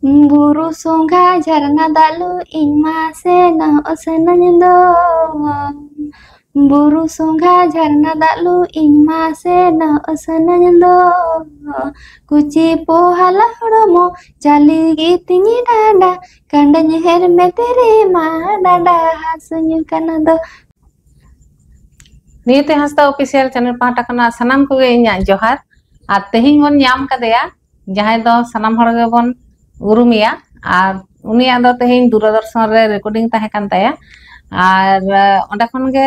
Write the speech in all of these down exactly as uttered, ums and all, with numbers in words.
ᱵᱩᱨᱩ ᱥᱚᱸᱜᱷᱟ ᱡᱷᱟᱨᱱᱟ ᱫᱟᱜ ᱞᱩ ᱤᱧ ᱢᱟ ᱥᱮᱱᱚᱜ ᱥᱟᱱᱟᱧ ᱫᱚ᱾ ᱵᱩᱨᱩ ᱥᱚᱸᱜᱷᱟ ᱡᱷᱟᱨᱱᱟ ᱫᱟᱜ ᱞᱩ ᱤᱧ ᱢᱟ ᱥᱮᱱᱚᱜ ᱥᱟᱱᱟᱧ ᱫᱚ᱾ ᱠᱩᱪᱤ ᱯᱚᱦᱟᱞᱟ ᱦᱚᱲᱢᱚ ᱪᱟᱹᱞᱤ ᱜᱮ ᱛᱤᱧ ᱰᱟᱸᱰᱟ, ᱠᱟᱸᱰᱟᱧ ᱦᱮᱨᱢᱮᱫ ᱨᱮ ᱢᱟ ᱰᱟᱸᱰᱟ ᱦᱟᱹᱥᱩᱧ ᱠᱟᱱᱟ ᱫᱚ᱾ ᱱᱤᱭᱟᱹᱛᱮ ᱦᱟᱸᱥᱫᱟ Official Channel ᱯᱟᱦᱴᱟ ᱠᱷᱚᱱᱟᱜ ᱥᱟᱱᱟᱢ ᱠᱚᱜᱮ ᱤᱧᱟᱹᱜ ᱡᱚᱦᱟᱨ᱾ ᱟᱨ ᱛᱮᱦᱮᱧ ᱵᱚᱱ ᱧᱟᱢ ᱠᱟᱫᱮᱭᱟ ᱡᱟᱦᱟᱸᱭ ᱫᱚ ᱥᱟᱱᱟᱢ ᱦᱚᱲ ᱜᱮᱵᱚᱱ ᱩᱨᱩᱢᱮᱭᱟ᱾ ᱟᱨ ᱩᱱᱤᱭᱟᱜ ᱫᱚ ᱛᱮᱦᱮᱧ ᱫᱩᱨᱚᱫᱚᱨᱥᱚᱱ ᱨᱮ recording ᱛᱟᱦᱮᱸ ᱠᱟᱱ ᱛᱟᱭᱟ, ᱟᱨ ᱚᱸᱰᱮ ᱠᱷᱚᱱ ᱜᱮ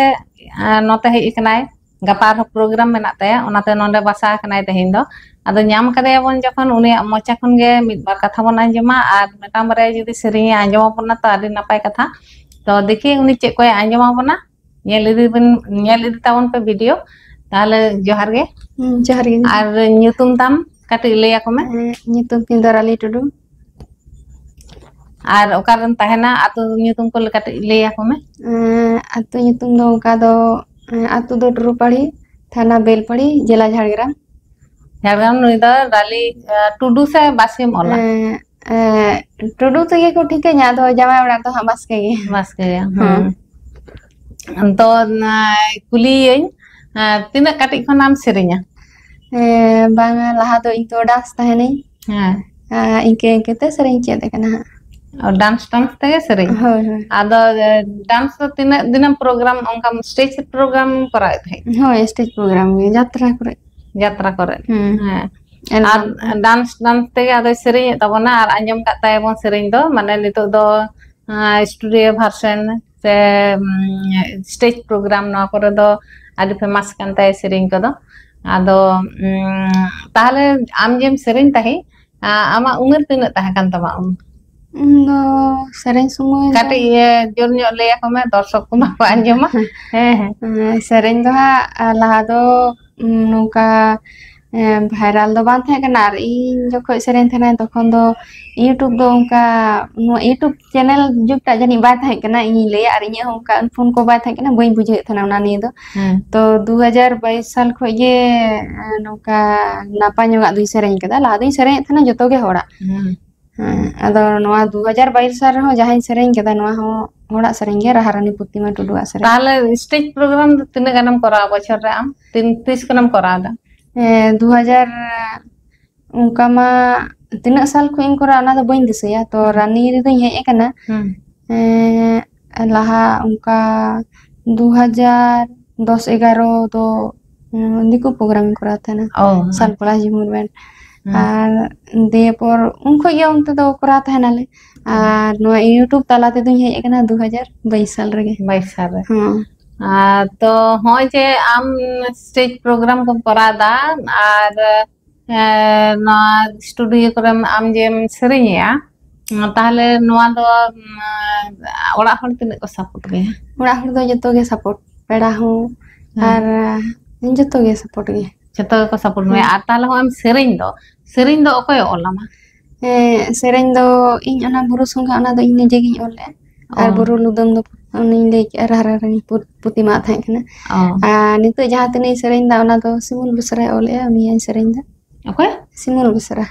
ᱱᱚᱛᱮ ᱦᱮᱡ ᱟᱠᱟᱱᱟᱭ᱾ ᱜᱟᱯᱟ ᱟᱨᱦᱚᱸ program ᱢᱮᱱᱟᱜ ᱛᱟᱭᱟ, ᱚᱱᱟᱛᱮ ᱱᱚᱰᱮ ᱵᱟᱥᱟ ᱟᱠᱟᱱᱟᱭ ᱛᱮᱦᱮᱧ ᱫᱚ᱾ ᱟᱫᱚ ᱧᱟᱢ ᱠᱟᱫᱮᱭᱟᱵᱚᱱ ᱡᱚᱠᱷᱚᱱ, ᱩᱱᱤᱭᱟᱜ ᱢᱚᱪᱟ ᱠᱷᱚᱱ ᱜᱮ ᱢᱤᱫ ᱵᱟᱨ ᱠᱟᱛᱷᱟ ᱵᱚᱱ ᱟᱸᱡᱚᱢᱟ, ᱟᱨ ᱢᱤᱫᱴᱟᱝ ᱵᱟᱨᱭᱟ ᱡᱩᱫᱤ ᱥᱮᱨᱮᱧ ᱮ ᱟᱸᱡᱚᱢ ᱟᱵᱚᱱᱟ ᱛᱚ ᱟᱹᱰᱤ ᱱᱟᱯᱟᱭ ᱠᱟᱛᱷᱟ᱾ ᱛᱚ ᱫᱮᱠᱷᱤ ᱩᱱᱤ ᱪᱮᱫ ᱠᱚᱭ ᱟᱸᱡᱚᱢ ᱟᱵᱚᱱᱟ, ᱧᱮᱞ ᱤᱫᱤ ᱵᱤᱱ, ᱧᱮᱞ ᱤᱫᱤ ᱛᱟᱵᱚᱱ ᱯᱮ video᱾ ᱛᱟᱦᱚᱞᱮ ᱡᱚᱦᱟᱨ ᱜᱮ᱾ ᱦᱩᱸ, ᱡᱚᱦᱟᱨ ᱜᱮ᱾ ᱟᱨ ᱧᱩᱛᱩᱢ ᱛᱟᱢ ᱠᱟᱹᱴᱤᱡ ᱞᱟᱹᱭ ᱟᱠᱚ ᱢᱮ᱾ ᱦᱮᱸ, ᱧᱩᱛᱩᱢ ᱛᱤᱧ ᱫᱚ ᱨᱟᱞᱤ ᱴᱩᱰᱩ᱾ ᱟᱨ ᱚᱠᱟᱨᱮᱢ ᱛᱟᱦᱮᱱᱟ, ᱟᱹᱛᱩ ᱧᱩᱛᱩᱢ ᱠᱚ ᱠᱟᱹᱴᱤᱡ ᱞᱟᱹᱭ ᱟᱠᱚ ᱢᱮ᱾ ᱮᱸ, ᱟᱹᱛᱩ ᱧᱩᱛᱩᱢ ᱫᱚ ᱚᱱᱠᱟ ᱫᱚ, ᱮᱸ, ᱟᱹᱛᱩ ᱫᱚ ᱴᱩᱨᱩᱯᱟᱲᱤ, ᱛᱷᱟᱱᱟ ᱵᱮᱞᱯᱟᱲᱤ, ᱡᱮᱞᱟ ᱡᱷᱟᱲᱜᱨᱟᱢ᱾ ᱡᱷᱟᱲᱜᱨᱟᱢ᱾ ᱱᱩᱭ ᱫᱚ ᱨᱟᱞᱤ, ᱮᱸ, ᱴᱩᱰᱩ ᱥᱮ ᱵᱟᱥᱠᱮᱢ ᱚᱞᱟ? ᱮᱸ, ᱮᱸ, ᱴᱩᱰᱩ ᱛᱮᱜᱮ ᱠᱚ ᱴᱷᱤᱠᱟᱹᱧᱟ, ᱟᱫᱚ ᱡᱟᱶᱟᱭ ᱚᱲᱟᱜ ᱫᱚ ᱦᱟᱸᱜ ᱵᱟᱥᱠᱮ ᱜᱮ᱾ ᱵᱟᱥᱠᱮ ᱜᱮ, ᱦᱮᱸ᱾ ᱦᱩᱸ᱾ ᱛᱚ, ᱱᱟ-, ᱠᱩᱞᱤᱭᱟᱹᱧ, ᱮᱸ, ᱛᱤᱱᱟᱹᱜ ᱠᱟᱹᱴᱤᱡ ᱠᱷᱚᱱᱟᱢ ᱥᱮᱨᱮᱧᱟ? ᱦᱮᱸ, ᱵᱟᱝᱟ, ᱞᱟᱦᱟ ᱫᱚ ᱤᱧ ᱫᱚ dance ᱛᱟᱦᱮᱱᱟᱹᱧ᱾ ᱦᱮᱸ᱾ ᱟᱨ ᱤᱱᱠᱟᱹ ᱤᱱᱠᱟᱹ ᱛᱮ ᱥᱮᱨᱮᱧ ᱪᱮᱫ ᱟᱠᱟᱱᱟ ᱦᱟᱸᱜ᱾ ᱚ, dance, dance ᱛᱮᱜᱮ ᱥᱮᱨᱮᱧ? ᱦᱳᱭ, ᱦᱳᱭ᱾ ᱟᱫᱚ, ᱮ, dance ᱫᱚ ᱛᱤᱱᱟᱹᱜ ᱫᱤᱱᱮᱢ program, ᱚᱱᱠᱟᱢ stage program ᱠᱚᱨᱟᱣᱮᱫ ᱛᱟᱦᱮᱸᱫ? ᱦᱳᱭ, stage program ᱜᱮ, ᱡᱟᱛᱨᱟ ᱠᱚᱨᱮ᱾ ᱡᱟᱛᱨᱟ ᱠᱚᱨᱮ? ᱦᱩᱸ᱾ ᱦᱮᱸ᱾ ᱮᱱᱠᱷᱟᱱ ᱟᱨ dance, dance ᱛᱮᱜᱮ ᱟᱫᱚᱭ ᱥᱮᱨᱮᱧᱮᱫ ᱛᱟᱵᱚᱱᱟ, ᱟᱨ ᱟᱸᱡᱚᱢ ᱠᱟᱫ ᱛᱟᱭᱟᱵᱚᱱ ᱥᱮᱨᱮᱧ ᱫᱚ, ᱢᱟᱱᱮ ᱱᱤᱛᱚᱜ ᱫᱚ, ᱟᱸ, studio version ᱥᱮ, ᱩᱸ, stage program, ᱱᱚᱣᱟ ᱠᱚᱨᱮ ᱫᱚ ᱟᱹᱰᱤ famous ᱠᱟᱱ ᱛᱟᱭᱟ ᱥᱮᱨᱮᱧ ᱠᱚᱫᱚ᱾ ᱟᱫᱚ, ᱩᱸ, ᱛᱟᱦᱞᱮ ᱟᱢ ᱡᱮᱢ ᱥᱮᱨᱮᱧ ᱛᱟᱦᱮᱸᱫ, ᱟ-, ᱟᱢᱟᱜ ᱩᱢᱮᱨ ᱛᱤᱱᱟᱹᱜ ᱛᱟᱦᱮᱸ ᱠᱟᱱ ᱛᱟᱢᱟ ᱩᱱ? ᱩᱱ ᱫᱚ ᱥᱮᱨᱮᱧ ᱥᱚᱢᱚᱭ ᱫᱚ ᱠᱟᱹᱴᱤᱡ, ᱤᱭᱟᱹ, ᱡᱳᱨ ᱧᱚᱜ ᱞᱟᱹᱭ ᱟᱠᱚ ᱢᱮ, ᱫᱚᱨᱥᱚᱠ ᱠᱚ ᱵᱟᱠᱚ ᱟᱸᱡᱚᱢᱟ᱾ ᱦᱮᱸ, ᱦᱮᱸ᱾ ᱦᱮᱸ, ᱥᱮᱨᱮᱧ ᱫᱚ ᱦᱟᱸᱜ, ᱟ, ᱞᱟᱦᱟ ᱫᱚ, ᱩᱸ, ᱱᱚᱝᱠᱟ, ᱮᱸ, viral ᱫᱚ ᱵᱟᱝ ᱛᱟᱦᱮᱸ ᱠᱟᱱᱟ, ᱟᱨ ᱤᱧ ᱡᱚᱠᱷᱚᱡ ᱥᱮᱨᱮᱧ ᱛᱟᱦᱮᱱᱟ, ᱛᱚᱠᱷᱚᱱ ᱫᱚ YouTube ᱫᱚ ᱚᱱᱠᱟ, ᱱᱚᱣᱟ YouTube channel ᱡᱩᱜᱽ ᱴᱟᱜ ᱡᱟᱹᱱᱤᱡ ᱵᱟᱭ ᱛᱟᱦᱮᱸ ᱠᱟᱱᱟ, ᱤᱧᱤᱧ ᱞᱟᱹᱭᱟ, ᱟᱨ ᱤᱧᱟᱹᱜ ᱦᱚᱸ ᱚᱱᱠᱟ phone ᱠᱚ ᱵᱟᱭ ᱛᱟᱦᱮᱸ ᱠᱟᱱᱟ, ᱵᱟᱹᱧ ᱵᱩᱡᱷᱟᱹᱣᱮᱫ ᱛᱟᱦᱮᱱᱟ ᱚᱱᱟ ᱱᱤᱭᱮ ᱫᱚ᱾ ᱦᱮᱸ᱾ ᱛᱚ, ᱫᱩ ᱦᱟᱡᱟᱨ ᱵᱟᱭᱤᱥ ᱥᱟᱞ ᱠᱷᱚᱡ ᱜᱮ, ᱮᱸ, ᱱᱚᱝᱠᱟ ᱱᱟᱯᱟᱭ ᱧᱚᱜᱟᱜ ᱫᱚᱧ ᱥᱮᱨᱮᱧ ᱠᱟᱫᱟ᱾ ᱞᱟᱦᱟ ᱫᱚᱧ ᱥᱮᱨᱮᱧᱮᱫ ᱛᱟᱦᱮᱱᱟ ᱡᱚᱛᱚ ᱜᱮ ᱦᱚᱲᱟᱜ᱾ ᱦᱮᱸ᱾ ᱦᱮᱸ, ᱟᱫᱚ ᱱᱚᱣᱟ ᱫᱩ ᱦᱟᱡᱟᱨ ᱵᱟᱭᱤᱥ ᱥᱟᱞ ᱨᱮᱦᱚᱸ ᱡᱟᱦᱟᱸᱧ ᱥᱮᱨᱮᱧ ᱠᱮᱫᱟ, ᱱᱚᱣᱟ ᱦᱚᱸ ᱦᱚᱲᱟᱜ ᱥᱮᱨᱮᱧ ᱜᱮ, ᱨᱟᱦᱟᱨᱟᱱᱤ ᱯᱨᱚᱛᱤᱢᱟ ᱴᱩᱰᱩᱣᱟᱜ ᱥᱮᱨᱮᱧ᱾ ᱛᱟᱦᱚᱞᱮ ᱥᱴᱮᱡᱽ ᱯᱨᱳᱜᱨᱟᱢ ᱫᱚ ᱛᱤᱱᱟᱹᱜ ᱜᱟᱱᱮᱢ ᱠᱚᱨᱟᱣᱟ ᱵᱚᱪᱷᱚᱨ ᱨᱮ ᱟᱢ? ᱛᱤᱱ ᱛᱤᱥ ᱠᱷᱚᱱᱮᱢ ᱠᱚᱨᱟᱣ ᱮᱫᱟ? ᱦᱮᱸ, ᱫᱩ ᱦᱟᱡᱟᱨ, ᱚᱱᱠᱟ ᱢᱟ ᱛᱤᱱᱟᱹᱜ ᱥᱟᱞ ᱠᱷᱚᱱ ᱤᱧ ᱠᱚᱨᱟᱣ, ᱚᱱᱟ ᱫᱚ ᱵᱟᱹᱧ ᱫᱤᱥᱟᱹᱭᱟ᱾ ᱛᱚ, ᱨᱟᱱᱤ ᱨᱮᱫᱚᱧ ᱦᱮᱡ ᱟᱠᱟᱱᱟ᱾ ᱦᱩᱸ᱾ ᱮᱸ, ᱞᱟᱦᱟ ᱚᱱᱠᱟ ᱫᱩ ᱦᱟᱡᱟᱨ ᱫᱚᱥ ᱮᱜᱟᱨᱚ ᱫᱚ, ᱩᱸ, ᱫᱤᱠᱩ ᱯᱨᱳᱜᱨᱟᱢ ᱤᱧ ᱠᱚᱨᱟᱣ ᱛᱟᱦᱮᱱᱟ, ᱚ, ᱥᱟᱞᱯᱚᱲᱟ ᱡᱷᱤᱢᱩᱨ ᱵᱮᱱᱰ᱾ ᱦᱩᱸ᱾ ᱟᱨ ᱫᱤᱭᱮ ᱯᱚᱨ ᱩᱱ ᱠᱷᱚᱡ ᱜᱮ ᱚᱱᱛᱮ ᱫᱚ ᱠᱚᱨᱟᱣ ᱛᱟᱦᱮᱱᱟᱞᱮ᱾ ᱟᱨ ᱱᱚᱣᱟ YouTube ᱛᱟᱞᱟ ᱛᱮᱫᱚᱧ ᱦᱮᱡ ᱟᱠᱟᱱᱟ ᱫᱩ ᱦᱟᱡᱟᱨ ᱵᱟᱭᱤᱥ ᱥᱟᱞ ᱨᱮᱜᱮ᱾ ᱵᱟᱭᱤᱥ ᱥᱟᱞ ᱨᱮ᱾ ᱦᱚᱸ᱾ ᱟᱨ ᱛᱚ ᱦᱚᱸᱜᱼᱚᱭ ᱡᱮ ᱟᱢ ᱥᱴᱮᱡᱽ ᱯᱨᱳᱜᱨᱟᱢ ᱠᱚᱢ ᱠᱚᱨᱟᱣ ᱮᱫᱟ ᱟᱨ, ᱮᱸ, ᱱᱚᱣᱟ ᱥᱴᱩᱰᱤᱭᱳ ᱠᱚᱨᱮᱢ ᱟᱢ ᱡᱮᱢ ᱥᱮᱨᱮᱧᱮᱜᱼᱟ, ᱛᱟᱦᱚᱞᱮ ᱱᱚᱣᱟ ᱫᱚ, ᱩᱸ, ᱚᱲᱟᱜ ᱦᱚᱲ ᱛᱤᱱᱟᱹᱜ ᱠᱚ ᱥᱟᱯᱳᱨᱴ ᱢᱮᱭᱟ? ᱚᱲᱟᱜ ᱦᱚᱲ ᱫᱚ ᱡᱚᱛᱚ ᱜᱮ ᱥᱟᱯᱳᱨᱴ, ᱯᱮᱲᱟ ᱦᱚᱸ ᱦᱮᱸ᱾ ᱟᱨ ᱡᱚᱛᱚ ᱜᱮ ᱥᱟᱯᱳᱨᱴ ᱜᱮ᱾ ᱡᱚᱛᱚ ᱜᱮᱠᱚ ᱥᱟᱯᱳᱨᱴ ᱢᱮᱭᱟ᱾ ᱦᱮᱸ᱾ ᱟᱨ ᱛᱟᱦᱚᱞᱮ ᱦᱚᱸᱜᱼᱚᱭ ᱮᱢ ᱥᱮᱨᱮᱧ ᱫᱚ, ᱥᱮᱨᱮᱧ ᱫᱚ ᱚᱠᱚᱭ ᱚᱞ ᱟᱢᱟ? ᱦᱮᱸ, ᱥᱮᱨᱮᱧ ᱫᱚ ᱤᱧ ᱚᱱᱟ ᱵᱩᱨᱩ ᱥᱚᱸᱜᱷᱟ, ᱚᱱᱟ ᱫᱚ ᱤᱧ ᱱᱤᱡᱮ ᱜᱤᱧ ᱚᱞ ᱞᱮᱫᱼᱟ᱾ ᱟᱨ ᱚ᱾ ᱵᱩᱨᱩ ᱞᱩᱫᱟᱹᱢ ᱫᱚ ᱚᱱᱮᱧ ᱞᱟᱹᱭ ᱠᱮᱜᱼᱟ, ᱨᱟᱦᱟ ᱨᱟᱱᱤ ᱯᱩ-, ᱯᱩᱛᱤᱢᱟ ᱛᱟᱦᱮᱸ ᱠᱟᱱᱟ᱾ ᱚ᱾ ᱟᱨ ᱱᱤᱛᱚᱜ ᱡᱟᱦᱟᱸ ᱛᱤᱱᱟᱹᱜ ᱤᱧ ᱥᱮᱨᱮᱧ ᱮᱫᱟ, ᱚᱱᱟ ᱫᱚ ᱥᱤᱢᱩᱞ ᱵᱮᱥᱨᱟᱭ ᱚᱞ ᱮᱜᱼᱟ, ᱩᱱᱤᱭᱟᱜ ᱤᱧ ᱥᱮᱨᱮᱧ ᱮᱫᱟ᱾ ᱚᱠᱚᱭ? ᱥᱤᱢᱩᱞ ᱵᱮᱥᱨᱟ᱾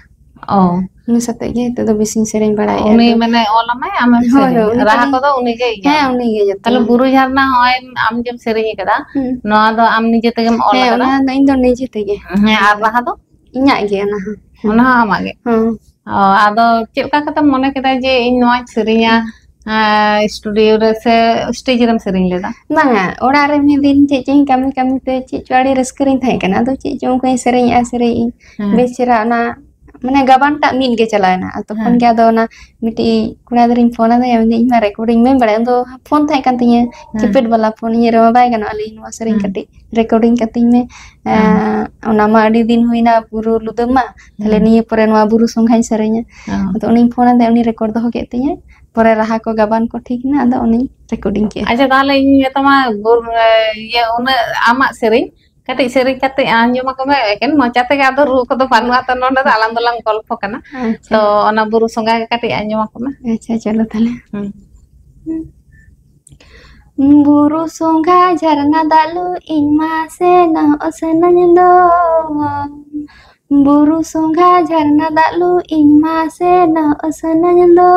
ᱚ᱾ ᱩᱱᱤ ᱥᱟᱛᱮᱜ ᱜᱮ ᱱᱤᱛᱚᱜ ᱫᱚ ᱵᱮᱥᱤᱧ ᱥᱮᱨᱮᱧ ᱵᱟᱲᱟᱭᱮᱫᱼᱟ᱾ ᱩᱱᱤ ᱟᱫᱚ ᱢᱟᱱᱮ ᱚᱞ ᱟᱢᱟᱭ, ᱟᱢᱮᱢ ᱦᱳᱭ, ᱥᱮᱨᱮᱧᱟ? ᱦᱳᱭ, ᱩᱱᱤ ᱨᱟᱦᱟ ᱛᱟᱞᱤᱧ ᱠᱚᱫᱚ ᱩᱱᱤ ᱜᱮ ᱤᱭᱟᱹ? ᱦᱮᱸ, ᱩᱱᱤ ᱜᱮ ᱡᱚᱛᱚ᱾ ᱛᱟᱦᱞᱮ ᱵᱩᱨᱩ ᱡᱷᱟᱨᱱᱟ ᱦᱚᱸᱜᱼᱚᱭ ᱟᱢ ᱡᱮᱢ ᱥᱮᱨᱮᱧ ᱟᱠᱟᱫᱟ, ᱦᱩᱸ᱾ ᱱᱚᱣᱟ ᱫᱚ ᱟᱢ ᱱᱤᱡᱮ ᱛᱮᱜᱮᱢ ᱚᱞ ᱦᱮᱸ, ᱟᱠᱟᱫᱟ? ᱚᱱᱟ ᱫᱚ ᱤᱧ ᱫᱚ ᱱᱤᱡᱮ ᱛᱮᱜᱮ᱾ ᱦᱮᱸ, ᱟᱨ ᱨᱟᱦᱟ ᱫᱚ? ᱤᱧᱟᱹᱜ ᱜᱮ ᱚᱱᱟ ᱦᱚᱸ᱾ ᱦᱮᱸ᱾ ᱚᱱᱟ ᱦᱚᱸ ᱟᱢᱟᱜ ᱜᱮ? ᱦᱮᱸ᱾ ᱚ, ᱟᱫᱚ ᱪᱮᱫ ᱞᱮᱠᱟ ᱠᱟᱛᱮᱢ ᱢᱚᱱᱮ ᱠᱮᱫᱟ ᱡᱮ ᱤᱧ ᱱᱚᱣᱟᱧ ᱥᱮᱨᱮᱧᱟ, ᱮᱸ, ᱥᱴᱩᱰᱤᱭᱳ ᱨᱮ ᱥᱮ ᱥᱴᱮᱡᱽ ᱨᱮᱢ ᱥᱮᱨᱮᱧ ᱞᱮᱫᱟ? ᱵᱟᱝᱟ, ᱚᱲᱟᱜ ᱨᱮ ᱢᱤᱫ ᱫᱤᱱ ᱪᱮᱫ ᱪᱚᱧ ᱠᱟᱹᱢᱤ ᱠᱟᱹᱢᱤ ᱛᱮ ᱪᱮᱫ ᱪᱚ ᱟᱹᱰᱤ ᱨᱟᱹᱥᱠᱟᱹ ᱨᱤᱧ ᱛᱟᱦᱮᱸ ᱠᱟᱱᱟ᱾ ᱟᱫᱚ ᱪᱮᱫ ᱪᱚ ᱚᱱᱠᱟᱧ ᱥᱮᱨᱮᱧᱮᱜᱼᱟ, ᱥᱮᱨᱮᱧᱮᱜᱼᱟᱹᱧ᱾ ᱦᱮᱸ᱾ ᱵᱮᱥ ᱪᱮᱦᱨᱟ ᱚᱱᱟ, ᱢᱟᱱᱮ, ᱜᱟᱵᱟᱱ ᱴᱟᱜ ᱢᱤᱫ ᱜᱮ ᱪᱟᱞᱟᱣᱮᱱᱟ᱾ ᱟᱨ ᱛᱚᱠᱷᱚᱱ ᱦᱮᱸ᱾ ᱜᱮ ᱟᱫᱚ ᱚᱱᱟ ᱢᱤᱫᱴᱤᱡ ᱠᱚᱲᱟ ᱜᱤᱫᱽᱨᱟᱹᱧ ᱯᱷᱳᱱ ᱟᱫᱮᱭᱟ, ᱢᱮᱱᱫᱟᱹᱧ, "ᱤᱧ ᱢᱟ ᱨᱮᱠᱚᱨᱰᱤᱝ ᱵᱟᱹᱧ ᱵᱟᱲᱟᱭᱟ᱾" ᱩᱱ ᱫᱚ ᱯᱷᱳᱱ ᱛᱟᱦᱮᱸ ᱠᱟᱱ ᱛᱤᱧᱟᱹ, ᱦᱮᱸ᱾ ᱠᱤᱯᱮᱰ ᱵᱟᱞᱟ ᱯᱷᱳᱱ, ᱤᱧᱟᱹᱜ ᱨᱮᱢᱟ ᱵᱟᱭ ᱜᱟᱱᱚᱜᱼᱟ᱾ ᱞᱟᱹᱭᱟᱹᱧ, "ᱱᱚᱣᱟ ᱥᱮᱨᱮᱧ ᱦᱮᱸ᱾ ᱠᱟᱹᱴᱤᱡ ᱨᱮᱠᱚᱨᱰᱤᱝ ᱠᱟᱹᱛᱤᱧ ᱢᱮ᱾ ᱦᱮᱸ᱾ ᱮᱸ, ᱚᱱᱟ ᱢᱟ ᱟᱹᱰᱤ ᱫᱤᱱ ᱦᱩᱭᱱᱟ, ᱵᱩᱨᱩ ᱞᱩᱫᱟᱹᱢ ᱢᱟ, ᱛᱟᱦᱞᱮ ᱦᱮᱸ᱾ ᱱᱤᱭᱟᱹ ᱯᱚᱨᱮ ᱱᱚᱣᱟ ᱵᱩᱨᱩ ᱥᱚᱸᱜᱷᱟᱧ ᱥᱮᱨᱮᱧᱟ᱾" ᱦᱮᱸ᱾ ᱟᱫᱚ ᱩᱱᱤᱧ ᱯᱷᱳᱱ ᱟᱫᱮᱭᱟ, ᱩᱱᱤ ᱨᱮᱠᱚᱨᱰ ᱫᱚᱦᱚ ᱠᱮᱫ ᱛᱤᱧᱟᱹ᱾ ᱯᱚᱨᱮ ᱨᱟᱦᱟ ᱠᱚ ᱜᱟᱵᱟᱱ ᱠᱚ ᱴᱷᱤᱠ ᱮᱱᱟ, ᱟᱫᱚ ᱩᱱᱤᱧ ᱨᱮᱠᱚᱨᱰᱤᱝ ᱠᱮᱫᱼᱟ᱾ ᱟᱪᱪᱷᱟ, ᱛᱟᱦᱞᱮ ᱤᱧ ᱱᱤᱛᱚᱜ ᱢᱟ ᱵᱩᱨ-, ᱤᱭᱟᱹ, ᱩᱱᱟᱹᱜ ᱟᱢᱟᱜ ᱥᱮᱨᱮᱧ ᱠᱟᱹᱴᱤᱡ ᱥᱮᱨᱮᱧ ᱠᱟᱛᱮ ᱟᱸᱡᱚᱢ ᱟᱠᱚ ᱢᱮ, ᱮᱠᱮᱱ ᱢᱚᱪᱟ ᱛᱮᱜᱮ, ᱟᱫᱚ ᱨᱩ ᱠᱚᱫᱚ ᱵᱟᱹᱱᱩᱜᱼᱟ ᱛᱚ ᱱᱚᱰᱮ ᱫᱚ, ᱟᱞᱟᱝ ᱫᱚᱞᱟᱝ ᱜᱚᱞᱯᱷᱚ ᱠᱟᱱᱟ᱾ ᱟᱪᱪᱷᱟ᱾ ᱛᱚ ᱚᱱᱟ ᱵᱩᱨᱩ ᱥᱚᱸᱜᱷᱟ ᱜᱮ ᱠᱟᱹᱴᱤᱡ ᱟᱸᱡᱚᱢ ᱟᱠᱚ ᱢᱮ᱾ ᱟᱪᱪᱷᱟ, ᱪᱚᱞᱚ ᱛᱟᱦᱞᱮ᱾ ᱦᱩᱸ᱾ ᱵᱩᱨᱩ ᱥᱚᱸᱜᱷᱟ ᱡᱷᱟᱨᱱᱟ ᱫᱟᱜ ᱞᱩ ᱤᱧ ᱢᱟ ᱥᱮᱱᱚᱜ ᱥᱟᱱᱟᱧ ᱫᱚ, ᱵᱩᱨᱩ ᱥᱚᱸᱜᱷᱟ ᱡᱷᱟᱨᱱᱟ ᱫᱟᱜ ᱞᱩ ᱤᱧ ᱢᱟ ᱥᱮᱱᱚᱜ ᱥᱟᱱᱟᱧ ᱫᱚ᱾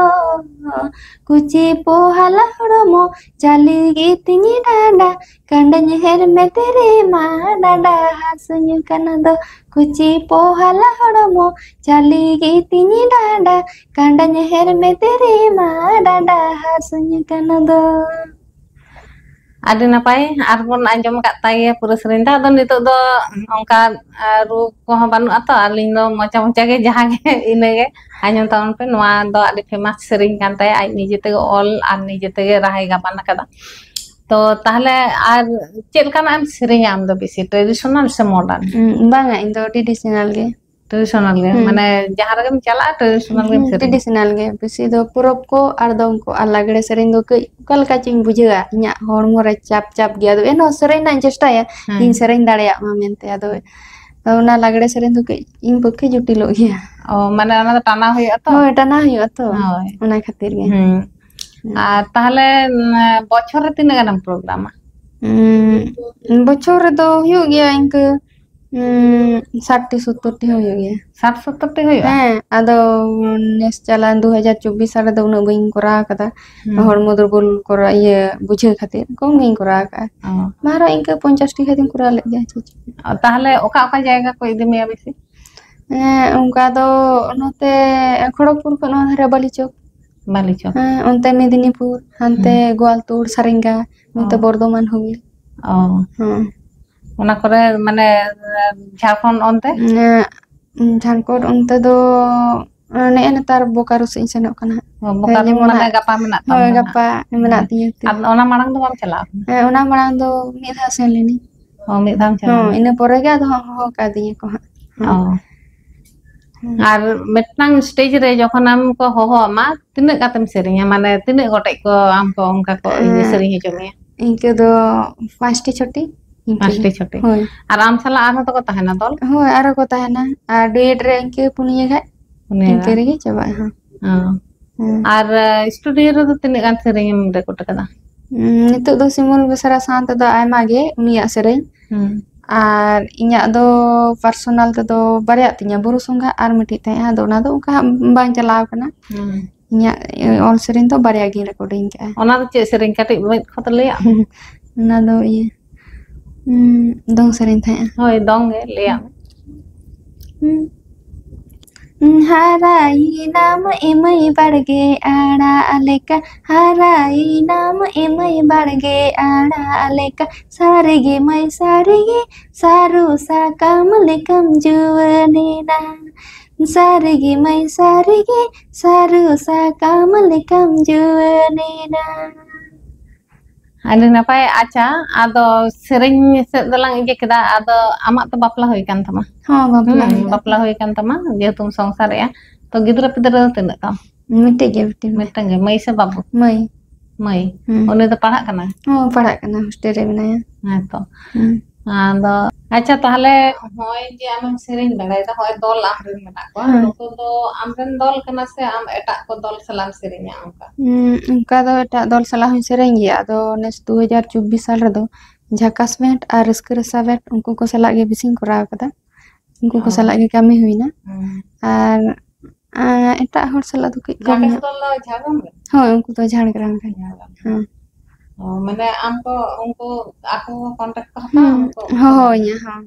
ᱠᱩᱪᱤ ᱯᱚᱦᱟᱞᱟ ᱦᱚᱲᱢᱚ ᱪᱟᱹᱞᱤ ᱜᱮ ᱛᱤᱧ ᱰᱟᱸᱰᱟ᱾ ᱠᱟᱸᱰᱟᱧ ᱦᱮᱨ ᱢᱮ ᱛᱮᱨᱮ ᱢᱟ ᱰᱟᱸᱰᱟ ᱦᱟᱹᱥᱩᱧ ᱠᱟᱱᱟ ᱫᱚ᱾ ᱠᱩᱪᱤ ᱯᱚᱦᱟᱞᱟ ᱦᱚᱲᱢᱚ ᱪᱟᱹᱞᱤ ᱜᱮ ᱛᱤᱧ ᱰᱟᱸᱰᱟ᱾ ᱠᱟᱸᱰᱟᱧ ᱦᱮᱨ ᱢᱮ ᱛᱮᱨᱮ ᱢᱟ ᱰᱟᱸᱰᱟ ᱦᱟᱹᱥᱩᱧ ᱠᱟᱱᱟ ᱫᱚ᱾ ᱟᱹᱰᱤ ᱱᱟᱯᱟᱭ, ᱟᱨᱵᱚᱱ ᱟᱸᱡᱚᱢ ᱟᱠᱟᱫ ᱛᱟᱭ ᱜᱮᱭᱟ ᱯᱩᱨᱟᱹ ᱥᱮᱨᱮᱧ ᱫᱚ᱾ ᱟᱫᱚ ᱱᱤᱛᱚᱜ ᱫᱚ ᱚᱱᱠᱟ, ᱟᱨ ᱨᱩ ᱠᱚᱦᱚᱸ ᱵᱟᱹᱱᱩᱜᱼᱟ ᱛᱚ, ᱟᱹᱞᱤᱧ ᱫᱚ ᱢᱚᱪᱟ ᱢᱚᱪᱟ ᱜᱮ ᱡᱟᱦᱟᱸ ᱜᱮ ᱤᱱᱟᱹᱜᱮ ᱟᱸᱡᱚᱢ ᱛᱟᱵᱚᱱ ᱯᱮ᱾ ᱱᱚᱣᱟ ᱫᱚ ᱟᱹᱰᱤ ᱯᱷᱮᱢᱟᱥ ᱥᱮᱨᱮᱧ ᱠᱟᱱ ᱛᱟᱭᱟ, ᱟᱡ ᱱᱤᱡᱮ ᱛᱮᱜᱮ ᱚᱞ ᱟᱨ ᱱᱤᱡᱮ ᱛᱮᱜᱮ ᱨᱟᱦᱟᱭ ᱜᱟᱵᱟᱱ ᱟᱠᱟᱫᱟ᱾ ᱛᱚ ᱛᱟᱦᱞᱮ ᱟᱨ ᱪᱮᱫ ᱞᱮᱠᱟᱱᱟᱜ ᱮᱢ ᱥᱮᱨᱮᱧᱟ ᱟᱢ ᱫᱚ ᱵᱮᱥᱤ, ᱴᱨᱮᱰᱤᱥᱚᱱᱟᱞ ᱥᱮ ᱢᱚᱰᱟᱨᱱ? ᱩᱸ, ᱵᱟᱝᱟ, ᱤᱧ ᱫᱚ ᱴᱨᱮᱰᱤᱥᱚᱱᱟᱞ ᱜᱮ᱾ ᱴᱨᱮᱰᱤᱥᱚᱱᱟᱞ ᱜᱮ, ᱦᱩᱸ᱾ ᱢᱟᱱᱮ ᱡᱟᱦᱟᱸ ᱨᱮᱜᱮᱢ ᱪᱟᱞᱟᱜᱼᱟ ᱴᱨᱮᱰᱤᱥᱚᱱᱟᱞ ᱜᱮᱢ ᱦᱩᱸ, ᱥᱮᱨᱮᱧᱟ? ᱴᱨᱮᱰᱤᱥᱚᱱᱟᱞ ᱜᱮ᱾ ᱵᱮᱥᱤ ᱫᱚ ᱯᱚᱨᱚᱵᱽ ᱠᱚ ᱟᱨ ᱫᱚᱝ ᱠᱚ ᱟᱨ ᱞᱟᱜᱽᱲᱮ ᱥᱮᱨᱮᱧ ᱫᱚ ᱠᱟᱹᱡ ᱚᱠᱟ ᱞᱮᱠᱟ ᱪᱚᱧ ᱵᱩᱡᱷᱟᱹᱣᱟ, ᱤᱧᱟᱹᱜ ᱦᱚᱲᱢᱚ ᱨᱮ ᱪᱟᱯ ᱪᱟᱯ ᱜᱮᱭᱟ᱾ ᱟᱫᱚ ᱮᱱᱦᱚᱸ ᱥᱮᱨᱮᱧ ᱨᱮᱱᱟᱜ ᱤᱧ ᱪᱮᱥᱴᱟᱭᱟ, ᱦᱮᱸ᱾ ᱤᱧ ᱥᱮᱨᱮᱧ ᱫᱟᱲᱮᱭᱟᱜ ᱢᱟ ᱢᱮᱱᱛᱮ᱾ ᱟᱫᱚ ᱚᱱᱟ ᱞᱟᱜᱽᱲᱮ ᱥᱮᱨᱮᱧ ᱫᱚ ᱠᱟᱹᱡ ᱤᱧ ᱯᱚᱠᱠᱷᱮ ᱡᱚᱴᱤᱞᱚᱜ ᱜᱮᱭᱟ᱾ ᱚ, ᱢᱟᱱᱮ ᱚᱱᱟ ᱫᱚ ᱴᱟᱱᱟ ᱦᱩᱭᱩᱜᱼᱟ ᱛᱚ? ᱦᱳᱭ, ᱴᱟᱱᱟ ᱦᱩᱭᱩᱜᱼᱟ ᱛᱚ᱾ ᱦᱳᱭ᱾ ᱚᱱᱟ ᱠᱷᱟᱹᱛᱤᱨ ᱜᱮ᱾ ᱦᱩᱸ᱾ ᱦᱩᱸ᱾ ᱟᱨ ᱛᱟᱦᱞᱮ, ᱩᱸ, ᱵᱚᱪᱷᱚᱨ ᱨᱮ ᱛᱤᱱᱟᱹᱜ ᱜᱟᱱᱮᱢ ᱯᱨᱳᱜᱨᱟᱢᱟ? ᱩᱸ, ᱵᱚᱪᱷᱚᱨ ᱨᱮᱫᱚ ᱦᱩᱭᱩᱜ ᱜᱮᱭᱟ ᱤᱱᱠᱟᱹ, ᱩᱸ, ᱥᱟᱴ ᱴᱤ ᱥᱳᱛᱛᱳᱨ ᱴᱤ ᱦᱚᱸ ᱦᱩᱭᱩᱜ ᱜᱮᱭᱟ᱾ ᱥᱟᱴ ᱥᱳᱛᱛᱳᱨ ᱴᱤ ᱦᱩᱭᱩᱜᱼᱟ? ᱦᱮᱸ, ᱟᱫᱚ ᱱᱮᱥ ᱪᱟᱞᱟᱣ ᱫᱩ ᱦᱟᱡᱟᱨ ᱪᱚᱵᱵᱤᱥ ᱥᱟᱞ ᱨᱮᱫᱚ ᱩᱱᱟᱹᱜ ᱵᱟᱹᱧ ᱠᱚᱨᱟᱣ ᱟᱠᱟᱫᱟ᱾ ᱦᱩᱸ᱾ ᱦᱚᱲᱢᱚ ᱫᱩᱨᱵᱚᱞ ᱠᱚᱨᱟᱣ, ᱤᱭᱟᱹ, ᱵᱩᱡᱷᱟᱹᱣ ᱠᱷᱟᱹᱛᱤᱨ ᱠᱚᱢ ᱜᱤᱧ ᱠᱚᱨᱟᱣ ᱟᱠᱟᱫᱼᱟ᱾ ᱚ᱾ ᱵᱟᱨᱦᱚᱸ ᱤᱱᱠᱟᱹ ᱯᱚᱧᱪᱟᱥ ᱴᱤ ᱦᱟᱹᱵᱤᱡ ᱤᱧ ᱠᱚᱨᱟᱣ ᱞᱮᱫ ᱜᱮᱭᱟ᱾ ᱚ, ᱛᱟᱦᱞᱮ ᱚᱠᱟ ᱚᱠᱟ ᱡᱟᱭᱜᱟ ᱠᱚ ᱤᱫᱤ ᱢᱮᱭᱟ ᱵᱮᱥᱤ? ᱦᱮᱸ, ᱚᱱᱠᱟ ᱫᱚ ᱱᱚᱛᱮ ᱠᱷᱚᱲᱚᱜᱽᱯᱩᱨ ᱠᱷᱚᱱ ᱱᱚᱣᱟ ᱫᱷᱟᱨᱮ ᱵᱟᱞᱤᱪᱚᱠ᱾ ᱵᱟᱞᱤᱪᱚᱠ᱾ ᱦᱮᱸ, ᱚᱱᱛᱮ ᱢᱮᱫᱽᱱᱤᱯᱩᱨ, ᱦᱟᱱᱛᱮ ᱦᱩᱸ᱾ ᱜᱳᱣᱟᱞᱛᱳᱲ, ᱥᱟᱨᱮᱝᱜᱟ, ᱱᱚᱛᱮ ᱚ᱾ ᱵᱚᱨᱫᱷᱚᱢᱟᱱ, ᱦᱩᱜᱽᱞᱤ᱾ ᱚ᱾ ᱦᱮᱸ᱾ ᱚᱱᱟ ᱠᱚᱨᱮ ᱢᱟᱱᱮ ᱡᱷᱟᱲᱠᱷᱚᱸᱰ ᱚᱱᱛᱮ? ᱮᱸ, ᱡᱷᱟᱲᱠᱷᱚᱸᱰ ᱚᱱᱛᱮ ᱫᱚ ᱱᱮᱜᱼᱮ ᱱᱮᱛᱟᱨ ᱵᱳᱠᱟᱨᱳ ᱥᱮᱫ ᱤᱧ ᱥᱮᱱᱚᱜ ᱠᱟᱱᱟ ᱦᱟᱸᱜ᱾ ᱚ, ᱵᱳᱠᱟᱨᱳ ᱡᱮᱢᱚᱱ ᱢᱟᱱᱮ ᱦᱟᱸᱜ, ᱜᱟᱯᱟ ᱢᱮᱱᱟᱜ ᱦᱳᱭ, ᱛᱟᱢᱟ ᱜᱟᱯᱟ ᱦᱟᱸᱜ᱾ ᱢᱮᱱᱟᱜ ᱦᱮᱸ᱾ ᱛᱤᱧᱟᱹ ᱛᱤᱧ᱾ ᱟᱨ ᱚᱱᱟ ᱢᱟᱲᱟᱝ ᱫᱚ ᱵᱟᱢ ᱪᱟᱞᱟᱣ ᱠᱟᱱᱟ? ᱦᱮᱸ, ᱚᱱᱟ ᱢᱟᱲᱟᱝ ᱫᱚ ᱢᱤᱫ ᱫᱷᱟᱣ ᱥᱮᱱ ᱞᱮᱱᱟᱹᱧ᱾ ᱚ, ᱢᱤᱫ ᱫᱷᱟᱣ ᱮᱢ ᱪᱟᱞᱟᱣ ᱦᱚᱸ, ᱞᱮᱱᱟ? ᱤᱱᱟᱹ ᱯᱚᱨᱮ ᱜᱮ ᱟᱫᱚ ᱦᱚᱦᱚ ᱠᱟᱫᱤᱧᱟ ᱠᱚ ᱦᱟᱸᱜ᱾ ᱚ᱾ ᱦᱮᱸ᱾ ᱟᱨ ᱢᱤᱫᱴᱟᱝ ᱥᱴᱮᱡ ᱨᱮ ᱡᱚᱠᱷᱚᱱ ᱟᱢ ᱠᱚ ᱦᱚᱦᱚ ᱟᱢᱟ, ᱛᱤᱱᱟᱹᱜ ᱠᱟᱛᱮᱢ ᱥᱮᱨᱮᱧᱟ? ᱢᱟᱱᱮ ᱛᱤᱱᱟᱹᱜ ᱜᱚᱴᱮᱡ ᱠᱚ ᱟᱢ ᱠᱚ ᱚᱱᱠᱟ ᱠᱚ ᱤᱭᱟᱹ ᱮᱸ, ᱥᱮᱨᱮᱧ ᱦᱚᱪᱚ ᱢᱮᱭᱟ? ᱤᱱᱠᱟᱹ ᱫᱚ ᱯᱟᱸᱪᱴᱤ ᱪᱷᱚᱴᱤ, ᱤᱱᱠᱟᱹ ᱜᱮ᱾ ᱯᱟᱸᱪᱴᱤ ᱪᱷᱚᱴᱤ᱾ ᱦᱳᱭ᱾ ᱟᱨ ᱟᱢ ᱥᱟᱞᱟᱜ ᱟᱨᱦᱚᱸ ᱫᱚᱠᱚ ᱛᱟᱦᱮᱱᱟ ᱫᱚᱞ? ᱦᱳᱭ, ᱟᱨᱦᱚᱸ ᱠᱚ ᱛᱟᱦᱮᱱᱟ᱾ ᱟᱨ ᱰᱩᱭᱮᱴ ᱨᱮ ᱤᱱᱠᱟᱹ ᱯᱩᱱᱭᱟᱹ ᱜᱟᱱ᱾ ᱯᱩᱱᱭᱟᱹ ᱤᱱᱠᱟᱹ ᱜᱟᱱ᱾ ᱨᱮᱜᱮ ᱪᱟᱵᱟᱜᱼᱟ, ᱦᱚᱸ᱾ ᱚ᱾ ᱦᱮᱸ᱾ ᱟᱨ, ᱮ, ᱥᱴᱩᱰᱤᱭᱳ ᱨᱮᱫᱚ ᱛᱤᱱᱟᱹᱜ ᱜᱟᱱ ᱥᱮᱨᱮᱧ ᱮᱢ ᱨᱮᱠᱚᱨᱰ ᱟᱠᱟᱫᱟ? ᱩᱸ, ᱱᱤᱛᱚᱜ ᱫᱚ ᱥᱤᱢᱚᱞ ᱵᱮᱥᱨᱟ ᱥᱟᱶ ᱛᱮᱫᱚ ᱟᱭᱢᱟ ᱜᱮ ᱩᱱᱤᱭᱟᱜ ᱥᱮᱨᱮᱧ᱾ ᱦᱩᱸ᱾ ᱟᱨ ᱤᱧᱟᱹᱜ ᱫᱚ ᱯᱟᱨᱥᱚᱱᱟᱞ ᱛᱮᱫᱚ ᱵᱟᱨᱭᱟᱜ ᱛᱤᱧᱟᱹ, ᱵᱩᱨᱩ ᱥᱚᱸᱜᱷᱟ ᱟᱨ ᱢᱤᱫᱴᱤᱡ ᱛᱟᱦᱮᱸᱜᱼᱟ, ᱟᱫᱚ ᱚᱱᱟ ᱫᱚ ᱚᱱᱠᱟ ᱦᱟᱸᱜ ᱵᱟᱝ ᱪᱟᱞᱟᱣ ᱠᱟᱱᱟ᱾ ᱦᱩᱸ᱾ ᱤᱧᱟᱹᱜ ᱚᱞ ᱥᱮᱨᱮᱧ ᱫᱚ ᱵᱟᱨᱭᱟ ᱜᱤᱧ ᱨᱮᱠᱚᱨᱰᱤᱝ ᱠᱟᱜᱼᱟ᱾ ᱚᱱᱟ ᱫᱚ ᱪᱮᱫ ᱥᱮᱨᱮᱧ? ᱠᱟᱹᱴᱤᱡ ᱢᱤᱫ ᱠᱷᱚᱛ ᱞᱟᱹᱭᱟᱜ ᱢᱮ᱾ ᱚᱱᱟ ᱫᱚ ᱤᱭᱟᱹ, ᱩᱸ, ᱫᱚᱝ ᱥᱮᱨᱮᱧ ᱛᱟᱦᱮᱸᱜᱼᱟ᱾ ᱦᱳᱭ, ᱫᱚᱝ ᱜᱮ ᱞᱟᱹᱭᱟᱜ ᱢᱮ᱾ ᱦᱩᱸ᱾ ᱦᱟᱨᱟᱭᱮᱱᱟᱢ ᱮ ᱢᱟᱹᱭ ᱵᱟᱲᱜᱮ ᱟᱲᱟᱜ ᱞᱮᱠᱟ, ᱦᱟᱨᱟᱭᱮᱱᱟᱢ ᱮ ᱢᱟᱹᱭ ᱵᱟᱲᱜᱮ ᱟᱲᱟᱜ ᱞᱮᱠᱟ, ᱥᱟᱹᱨᱤᱜᱮ ᱢᱟᱹᱭ ᱥᱟᱹᱨᱤᱜᱮ, ᱥᱟᱹᱨᱩ ᱥᱟᱠᱟᱢ ᱞᱮᱠᱟᱢ ᱡᱩᱣᱟᱹᱱᱮᱱᱟ᱾ ᱥᱟᱹᱨᱤᱜᱮ ᱢᱟᱹᱭ ᱥᱟᱹᱨᱤᱜᱮ, ᱥᱟᱹᱨᱩ ᱥᱟᱠᱟᱢ ᱞᱮᱠᱟᱢ ᱡᱩᱣᱟᱹᱱᱮᱱᱟ᱾ ᱟᱹᱰᱤ ᱱᱟᱯᱟᱭ᱾ ᱟᱪᱪᱷᱟ, ᱟᱫᱚ ᱥᱮᱨᱮᱧ ᱥᱮᱫ ᱫᱚᱞᱟᱝ ᱤᱭᱟᱹ ᱠᱮᱫᱟ, ᱟᱫᱚ ᱟᱢᱟᱜ ᱛᱚ ᱵᱟᱯᱞᱟ ᱦᱩᱭ ᱠᱟᱱ ᱛᱟᱢᱟ? ᱦᱚᱸ, ᱵᱟᱯᱞᱟ ᱦᱩᱸ, ᱦᱩᱭ ᱠᱟᱱ ᱵᱟᱯᱞᱟ ᱛᱤᱧᱟ᱾ ᱦᱩᱭ ᱠᱟᱱ ᱛᱟᱢᱟ, ᱡᱮᱦᱮᱛᱩᱢ ᱥᱚᱝᱥᱟᱨᱮᱜᱼᱟ᱾ ᱛᱚ ᱜᱤᱫᱽᱨᱟᱹ ᱯᱤᱫᱽᱨᱟᱹ ᱫᱚ ᱛᱤᱱᱟᱹᱜ ᱛᱟᱢ? ᱢᱤᱫᱴᱮᱡ ᱜᱮ ᱵᱤᱴᱤ ᱢᱮᱱᱟᱭᱟ᱾ ᱢᱤᱫᱴᱟᱝ ᱜᱮ, ᱢᱟᱹᱭ ᱥᱮ ᱵᱟᱹᱵᱩ? ᱢᱟᱹᱭ᱾ ᱢᱟᱹᱭ᱾ ᱦᱩᱸ᱾ ᱩᱱᱤ ᱫᱚ ᱯᱟᱲᱦᱟᱜ ᱠᱟᱱᱟᱭ? ᱦᱚᱸ, ᱯᱟᱲᱦᱟᱜ ᱠᱟᱱᱟ, ᱦᱳᱥᱴᱮᱞ ᱨᱮ ᱢᱮᱱᱟᱭᱟ᱾ ᱦᱮᱸ ᱛᱚ᱾ ᱦᱩᱸ᱾ ᱟᱫᱚ, ᱟᱪᱪᱷᱟ, ᱛᱟᱦᱞᱮ ᱦᱚᱸᱜᱼᱚᱭ ᱡᱮ ᱟᱢᱮᱢ ᱥᱮᱨᱮᱧ ᱵᱟᱲᱟᱭᱮᱫᱟ, ᱦᱚᱸᱜᱼᱚᱭ ᱫᱚᱞ ᱟᱢᱨᱮᱱ ᱢᱮᱱᱟᱜ ᱠᱚᱣᱟ, ᱦᱮᱸ᱾ ᱱᱩᱠᱩ ᱫᱚ ᱟᱢᱨᱮᱱ ᱫᱚᱞ ᱠᱟᱱᱟ ᱥᱮ ᱟᱢ ᱮᱴᱟᱜ ᱠᱚ ᱫᱚᱞ ᱥᱟᱞᱟᱜ ᱮᱢ ᱥᱮᱨᱮᱧᱟ ᱚᱱᱠᱟ? ᱦᱩᱸ, ᱚᱱᱠᱟ ᱫᱚ ᱮᱴᱟᱜ ᱫᱚᱞ ᱥᱟᱞᱟᱜ ᱦᱚᱸᱧ ᱥᱮᱨᱮᱧ ᱜᱮᱭᱟ᱾ ᱟᱫᱚ ᱱᱮᱥ ᱫᱩ ᱦᱟᱡᱟᱨ ᱪᱚᱵᱵᱤᱥ ᱥᱟᱞ ᱨᱮᱫᱚ ᱡᱷᱟᱠᱟᱥ ᱵᱮᱱᱰ ᱟᱨ ᱨᱟᱹᱥᱠᱟᱹ ᱨᱟᱥᱟ ᱵᱮᱱᱰ, ᱩᱱᱠᱩ ᱠᱚ ᱥᱟᱞᱟᱜ ᱜᱮ ᱵᱮᱥᱤᱧ ᱠᱚᱨᱟᱣ ᱠᱟᱫᱟ᱾ ᱩᱱᱠᱩ ᱠᱚ ᱚ᱾ ᱥᱟᱞᱟᱜ ᱜᱮ ᱠᱟᱹᱢᱤ ᱦᱩᱭᱱᱟ᱾ ᱦᱩᱸ᱾ ᱟᱨ, ᱟᱸ, ᱮᱴᱟᱜ ᱦᱚᱲ ᱥᱟᱞᱟᱜ ᱫᱚ ᱠᱟᱹᱡ ᱠᱚᱢ ᱡᱷᱟᱠᱟᱥ ᱧᱚᱜ᱾ ᱫᱚᱞ ᱫᱚ ᱡᱷᱟᱲᱜᱨᱟᱢ ᱨᱮ? ᱦᱳᱭ, ᱩᱱᱠᱩ ᱫᱚ ᱡᱷᱟᱲᱜᱨᱟᱢ ᱨᱮ᱾ ᱡᱷᱟᱲᱜᱨᱟᱢ ᱨᱮ᱾ ᱦᱮᱸ᱾ ᱚ, ᱢᱟᱱᱮ ᱟᱢ ᱠᱚ, ᱩᱱᱠᱩ ᱟᱠᱚ ᱠᱚ contact ᱠᱚ ᱦᱟᱛᱟᱣᱟ, ᱦᱩᱸ, ᱩᱱᱠᱩ ᱦᱚᱦᱚᱣᱟᱹᱧᱟ, ᱦᱚᱸ,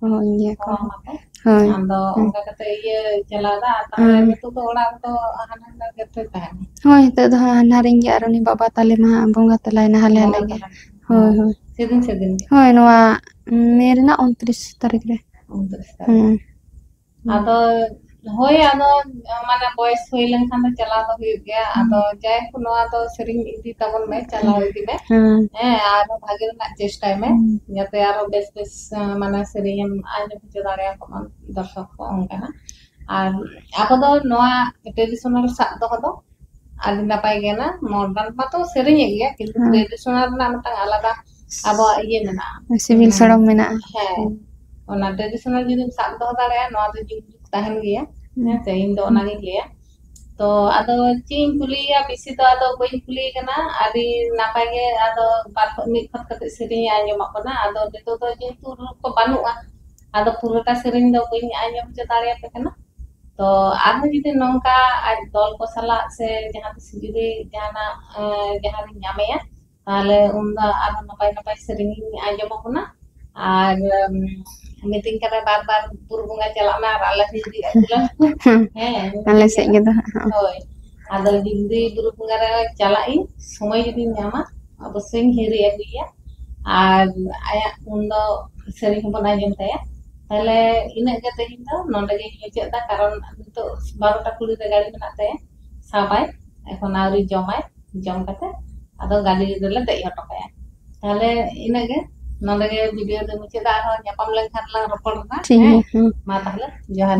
ᱦᱚᱦᱚᱣᱟᱹᱧ ᱜᱮᱭᱟ ᱠᱚ᱾ ᱦᱚᱦᱚᱣᱟᱢᱟ ᱠᱚ᱾ ᱦᱳᱭ᱾ ᱟᱫᱚ ᱦᱩᱸ᱾ ᱚᱱᱠᱟ ᱠᱟᱛᱮ ᱤᱭᱟᱹ ᱪᱟᱞᱟᱣ ᱮᱱᱟ, ᱟᱨ ᱛᱟᱦᱞᱮ ᱦᱩᱸ᱾ ᱱᱤᱛᱚᱜ ᱫᱚ ᱚᱲᱟᱜ ᱨᱮᱫᱚ ᱦᱟᱱᱟ ᱱᱟᱰᱮ ᱜᱮᱯᱮ ᱛᱟᱦᱮᱱᱟ? ᱦᱳᱭ, ᱱᱤᱛᱚᱜ ᱫᱚ ᱦᱟᱸᱜ ᱦᱟᱱᱦᱟᱨᱤᱧ ᱜᱮ ᱟᱨ ᱩᱱᱤ ᱵᱟᱵᱟ ᱛᱟᱞᱮ ᱢᱟ ᱦᱟᱸᱜ ᱵᱚᱸᱜᱟ ᱛᱟᱞᱟᱭᱮᱱᱟ ᱦᱟᱞᱮ ᱦᱟᱞᱮ ᱵᱚᱸᱜᱟ ᱜᱮ᱾ ᱛᱟᱞᱟᱭᱮᱱᱟ᱾ ᱦᱳᱭ, ᱦᱳᱭ᱾ ᱥᱮᱫᱤᱱ ᱥᱮᱫᱤᱱ ᱜᱮ? ᱦᱳᱭ, ᱱᱚᱣᱟ ᱢᱮ ᱨᱮᱱᱟᱜ ᱩᱱᱛᱨᱤᱥ ᱛᱟᱹᱨᱤᱠᱷ ᱨᱮ᱾ ᱩᱱᱛᱨᱤᱥ ᱛᱟᱹᱨᱤᱠᱷ᱾ ᱦᱩᱸ᱾ ᱦᱩᱸ᱾ ᱟᱫᱚ, ᱦᱳᱭ, ᱟᱫᱚ, ᱢᱟᱱᱮ, ᱵᱚᱭᱮᱥ ᱦᱩᱭ ᱞᱮᱱᱠᱷᱟᱱ ᱫᱚ ᱪᱟᱞᱟᱣ ᱫᱚ ᱦᱩᱭᱩᱜ ᱜᱮᱭᱟ᱾ ᱦᱩᱸ᱾ ᱟᱫᱚ, ᱡᱟᱭᱦᱳᱠ, ᱱᱚᱣᱟ ᱫᱚ ᱥᱮᱨᱮᱧ ᱤᱫᱤ ᱛᱟᱵᱚᱱ ᱢᱮ, ᱪᱟᱞᱟᱣ ᱦᱩᱸ᱾ ᱤᱫᱤ ᱢᱮ᱾ ᱦᱩᱸ᱾ ᱦᱮᱸ, ᱟᱨ ᱵᱷᱟᱜᱮ ᱨᱮᱱᱟᱜ ᱪᱮᱥᱴᱟᱭ ᱢᱮ, ᱦᱩᱸ᱾ ᱡᱟᱛᱮ ᱟᱨᱚ ᱵᱮᱥ ᱵᱮᱥ, ᱢᱟᱱᱮ, ᱥᱮᱨᱮᱧᱮᱢ ᱟᱸᱡᱚᱢ ᱦᱚᱪᱚ ᱫᱟᱲᱮᱭᱟᱠᱚ ᱢᱟ ᱫᱚᱨᱥᱚᱠ ᱠᱚ, ᱚᱱᱠᱟᱱᱟᱜ᱾ ᱟᱨ ᱟᱵᱚ ᱫᱚ ᱱᱚᱣᱟ traditional ᱥᱟᱵ ᱫᱚᱦᱚ ᱫᱚ ᱟᱹᱰᱤ ᱱᱟᱯᱟᱭ ᱜᱮ ᱠᱟᱱᱟ᱾ Modern ᱢᱟᱛᱚ ᱥᱮᱨᱮᱧᱮᱫ ᱜᱮᱭᱟ, ᱠᱤᱱᱛᱩ ᱦᱮᱸ᱾ Traditional ᱨᱮᱱᱟᱜ ᱢᱤᱫᱴᱟᱝ ᱟᱞᱟᱫᱟ ᱟᱵᱚᱣᱟᱜ ᱤᱭᱟᱹ ᱢᱮᱱᱟᱜᱼᱟ᱾ ᱥᱤᱵᱤᱞ ᱦᱮᱸ᱾ ᱥᱚᱲᱚᱢ ᱢᱮᱱᱟᱜᱼᱟ᱾ ᱦᱮᱸ᱾ ᱦᱮᱸ᱾ ᱚᱱᱟ traditional ᱡᱩᱫᱤᱢ ᱥᱟᱵ ᱫᱚᱦᱚ ᱫᱟᱲᱮᱭᱟᱜᱼᱟ, ᱱᱚᱣᱟ ᱫᱚ ᱡᱩᱜᱽ ᱡᱩᱜᱽ ᱛᱟᱦᱮᱱ ᱜᱮᱭᱟ᱾ ᱦᱮᱸ᱾ ᱦᱮᱸ ᱥᱮ, ᱤᱧ ᱫᱚ ᱦᱮᱸ᱾ ᱚᱱᱟᱜᱤᱧ ᱞᱟᱹᱭᱟ᱾ ᱛᱚ ᱟᱫᱚ ᱪᱮᱫ ᱤᱧ ᱠᱩᱞᱤᱭᱮᱭᱟ, ᱵᱮᱥᱤ ᱫᱚ ᱟᱫᱚ ᱵᱟᱹᱧ ᱠᱩᱞᱤᱭᱮ ᱠᱟᱱᱟ᱾ ᱟᱹᱰᱤ ᱱᱟᱯᱟᱭ ᱜᱮ ᱟᱫᱚ ᱵᱟᱨ ᱠᱷᱚᱱ ᱢᱤᱫ ᱠᱷᱚᱱ ᱠᱟᱛᱮ ᱥᱮᱨᱮᱧ ᱮ ᱟᱸᱡᱚᱢᱟᱜ ᱠᱟᱱᱟ᱾ ᱟᱫᱚ ᱱᱤᱛᱚᱜ ᱫᱚ ᱡᱮᱦᱮᱛᱩ ᱨᱩ ᱠᱚ ᱵᱟᱹᱱᱩᱜᱼᱟ, ᱟᱫᱚ ᱯᱩᱨᱟᱹᱴᱟ ᱥᱮᱨᱮᱧ ᱫᱚ ᱵᱟᱹᱧ ᱟᱸᱡᱚᱢ ᱦᱚᱪᱚ ᱫᱟᱲᱮᱭᱟᱯᱮ ᱠᱟᱱᱟ᱾ ᱛᱚ ᱟᱨᱦᱚᱸ ᱡᱩᱫᱤ ᱱᱚᱝᱠᱟ ᱟᱡ ᱫᱚᱞ ᱠᱚ ᱥᱟᱞᱟᱜ ᱥᱮ ᱡᱟᱦᱟᱸ ᱛᱤᱥ ᱡᱩᱫᱤ ᱡᱟᱦᱟᱱᱟᱜ ᱡᱟᱦᱟᱸ ᱨᱤᱧ ᱧᱟᱢᱮᱭᱟ, ᱛᱟᱦᱞᱮ ᱩᱱᱫᱚ ᱟᱨᱦᱚᱸ ᱱᱟᱯᱟᱭ ᱱᱟᱯᱟᱭ ᱥᱮᱨᱮᱧ ᱤᱧ ᱟᱸᱡᱚᱢ ᱟᱵᱚᱱᱟ᱾ ᱟᱨ ᱢᱤᱛᱟᱹᱧ ᱠᱟᱱᱟ ᱵᱟᱨ ᱵᱟᱨ, ᱵᱩᱨᱩ ᱵᱚᱸᱜᱟ ᱪᱟᱞᱟᱜ ᱢᱮ ᱟᱨ ᱟᱞᱮ ᱦᱚᱸ ᱤᱫᱤ ᱟᱹᱜᱩ ᱞᱮᱢ᱾ ᱦᱮᱸ, ᱟᱞᱮ ᱥᱮᱫ ᱜᱮ ᱫᱚ ᱦᱟᱸᱜ᱾ ᱦᱳᱭ, ᱟᱫᱚ ᱡᱩᱫᱤ ᱵᱩᱨᱩ ᱵᱚᱸᱜᱟ ᱨᱮ ᱪᱟᱞᱟᱜ ᱤᱧ, ᱥᱚᱢᱚᱭ ᱡᱩᱫᱤᱧ ᱧᱟᱢᱟ, ᱚᱵᱚᱥᱥᱳᱭ ᱤᱧ ᱦᱤᱨᱤ ᱟᱹᱜᱩᱭᱮᱭᱟ᱾ ᱟᱨ ᱟᱭᱟᱜ ᱩᱱᱫᱚ ᱥᱮᱨᱮᱧ ᱦᱚᱸᱵᱚᱱ ᱟᱸᱡᱚᱢ ᱛᱟᱭᱟ᱾ ᱛᱟᱦᱞᱮ ᱤᱱᱟᱹᱜ ᱜᱮ ᱛᱮᱦᱮᱧ ᱫᱚ ᱱᱚᱰᱮ ᱜᱤᱧ ᱢᱩᱪᱟᱹᱫ ᱮᱫᱟ, ᱠᱟᱨᱚᱱ ᱱᱤᱛᱚᱜ ᱵᱟᱨᱚᱴᱟ ᱠᱩᱲᱤ ᱨᱮ ᱜᱟᱹᱰᱤ ᱢᱮᱱᱟᱜ ᱛᱟᱭᱟ, ᱥᱟᱵᱟᱭ, ᱮᱠᱷᱚᱱ ᱟᱹᱣᱨᱤ ᱡᱚᱢᱟᱭ᱾ ᱡᱚᱢ ᱠᱟᱛᱮ ᱟᱫᱚ ᱜᱟᱹᱰᱤ ᱨᱮᱞᱮ ᱫᱮᱡ ᱦᱚᱴᱚ ᱠᱟᱭᱟ᱾ ᱛᱟᱦᱞᱮ ᱤᱱᱟᱹᱜ ᱜᱮ, ᱱᱚᱰᱮ ᱜᱮ ᱵᱷᱤᱰᱤᱭᱳ ᱫᱚ ᱢᱩᱪᱟᱹᱫ ᱮᱫᱟ᱾ ᱟᱨᱦᱚᱸ ᱧᱟᱯᱟᱢ ᱞᱮᱱᱠᱷᱟᱱ ᱞᱟᱝ ᱨᱚᱯᱚᱲ ᱮᱫᱟ᱾ ᱴᱷᱤᱠ ᱜᱮᱭᱟ᱾ ᱢᱟ ᱛᱟᱦᱞᱮ ᱡᱚᱦᱟᱨ᱾